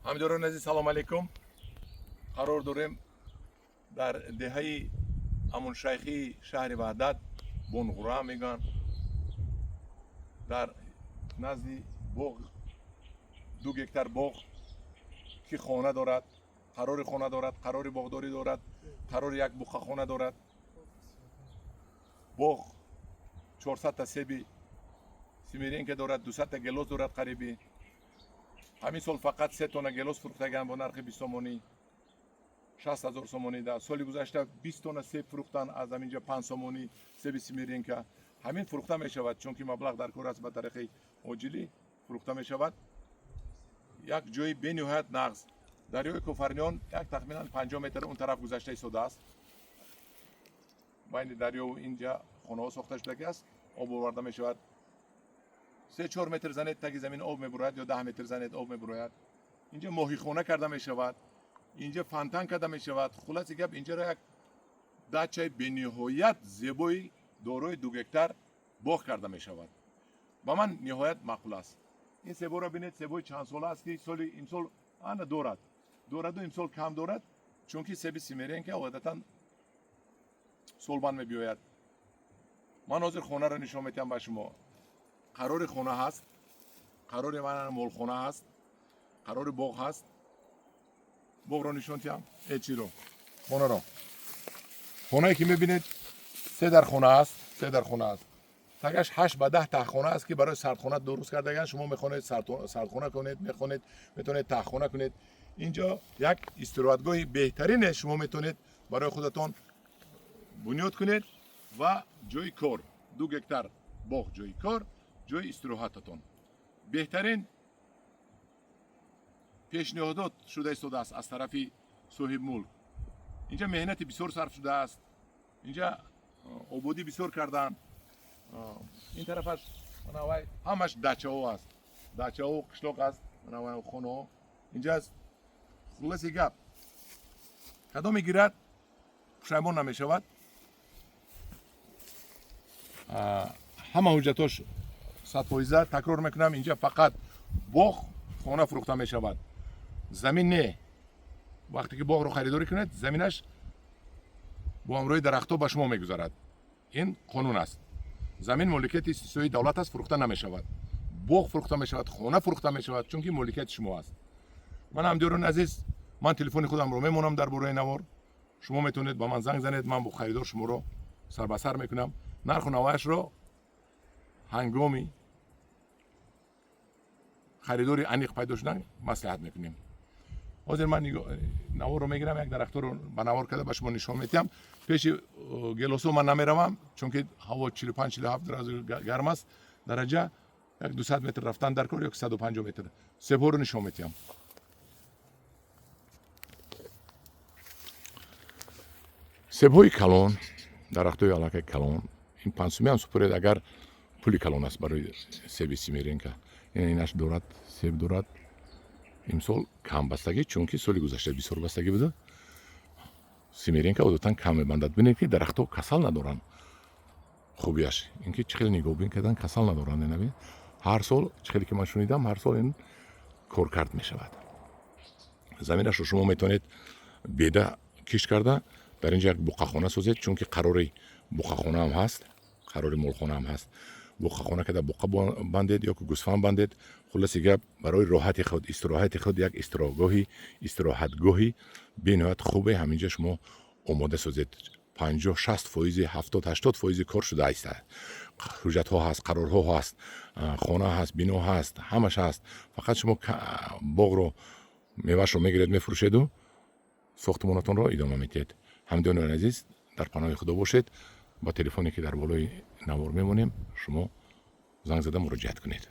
Ҳамдиёрони азиз, салом алейкум. Қарор дорем дар деҳаи Амуншайхии шаҳри Ваҳдат, Бонғура мегӯянд, дар назди боғ, 2 гектар боғ, ки хона дорад, қарори хона дорад, қарори боғдорӣ дорад, қарори як буқахона дорад. Боғ 400-та себи симиренка дорад, 200-та гелос дорад. Қариби ҳамин сол фақат 3 тонна гелос фурӯхтаган бо нархи 20 сомонӣ, 60 000 сомонӣ. Да соли гузашта 20 тонна себ фурӯхтан, аз ҳаминҷа 5 сомонӣ себи симиренка. Ҳамин фурӯхта мешавад, чунки маблағ дар кор аст, ба тариқи оҷилӣ фурӯхта мешавад. Як ҷои бениҳоят нағз, дарёи Кофарниён як тахминан 50 метр он тараф гузашта истодааст. Байни дарёву инҷа хонаҳо сохта шудагӣ аст, об оварда мешавад. 3-4 метр занед, таги замин об мебурояд, ё 10 метр занед, об мебурояд. Инҷа моҳихона карда мешавад, инҷа фонтан карда мешавад. Хулоси гап, инҷаро як дачаи бениҳоят зебои дорои 2 гектар боғ карда мешавад. Ба ман ниҳоят маъқул аст. Ин себоро бинед, себои чандсола аст, ки соли имсол ана дорад, дораду имсол кам дорад, чунки себи симеренка одатан солбанд мебиёяд. Ман ҳозир хонаро нишон метиҳам ба шумо. Қарори хона ҳаст, қарори ман молхона ҳаст, қарори боғ ҳаст. Боғро нишон тиҳам, э чиро, хонаро. Хонае ки мебинед, се дар хона аст, се дар хона аст. Тагаш 8 ба 10 таҳхона аст, ки барои сардхона дуруст кардаган. Шумо мехонед, сардхона кунед, мехонед, метавонед таҳхона кунед. Инҷо як истироҳатгоҳи беҳтарине шумо метавонед барои худатон бунёд кунед ва ҷои кор. 2 гектар боғ, ҷои кор, ҷои истироҳататон. Беҳтарин пешниҳодот шуда истодааст аз тарафи соҳибмулк. Инҷа меҳнати бисёр сарф шудааст, инҷа ободӣ бисёр карданд. Ин тарафаш манавай ҳамаш дачаҳо аст, дачаҳо, қишлоқ аст, манавай хонаҳо инҷа аст. Хулоси гап, кадоме гирад, пушаймон намешавад. Ҳама ҳуҷҷатош 100%. Такрор мекунам, инҷа фақат боғ, хона фурӯхта мешавад, замин не. Вақте ки боғро харидорӣ кунед, заминаш бо ҳамроҳи дарахтҳо ба шумо мегузарад. Ин қонун аст. Замин моликияти истисноии давлат аст, фурӯхта намешавад. Боғ фурӯхта мешавад, хона фурӯхта мешавад, чунки моликияти шумо аст. Ман, ҳамдиёрони азиз, ман телефони худамро мемонам дар бораи навор. Шумо метавонед ба ман занг занед, ман бо харидор шуморо сарбасар мекунам. Нарху навояшро ҳангоми харидори аниқ пайдо шудан маслиҳат мекунем. Ҳозир ман наворро мегирам, як дарахтҳоро ба навор карда ба шумо нишон медиҳам. Пеши гелосо ман намеравам, чунки ҳаво 45-47 градус гарм аст дараҷа. Як 200 метр рафтан дар кор ё 150 метр, себҳоро нишон медиҳам. Себҳои калон, дарахтҳои аллакай калон. Ин 5 сумӣ ҳам супоред агар, пули калон аст барои себи симеренка. Инаш дорад, себ дорад. Имсол кам бастагӣ, чунки соли гузашта бисёр бастагӣ буда. Симеренка одатан кам мебандад. Бинед, ки дарахтҳо касал надоранд. Хубияш ин ки чӣ хеле нигоҳбин кардан, касал надоранд. Набин, ҳар сол, чӣ хеле ки ман шунидам, ҳар сол ин коркард мешавад. Заминашро шумо метавонед беда кишт карда, дар инҷа як буқахона созед, чунки қарори буқахонаам ҳаст, қарори молхонаам ҳаст. Буқахона карда, буқа бандед ё ки гӯсфанд бандед. Хулоси гап, барои роҳати худ, истироҳати худ як истироҳгоҳи истироҳатгоҳи бениҳоят хубе ҳаминҷа шумо омода созед. 50-60 фоизи, 70-80 фоизи кор шуда аст. Ҳуҷҷатҳо ҳаст, қарорҳо ҳаст, хона ҳаст, бино ҳаст, ҳамаш ҳаст. Фақат шумо боғро, меваашро мегиред, мефурӯшеду сохтмонатонро идома медиҳед. Ҳамдиёнони азиз, дар паноҳи Худо бошед. Ба телефоне, ки дар болои навор мемонем, шумо занг зада муроҷиат кунед.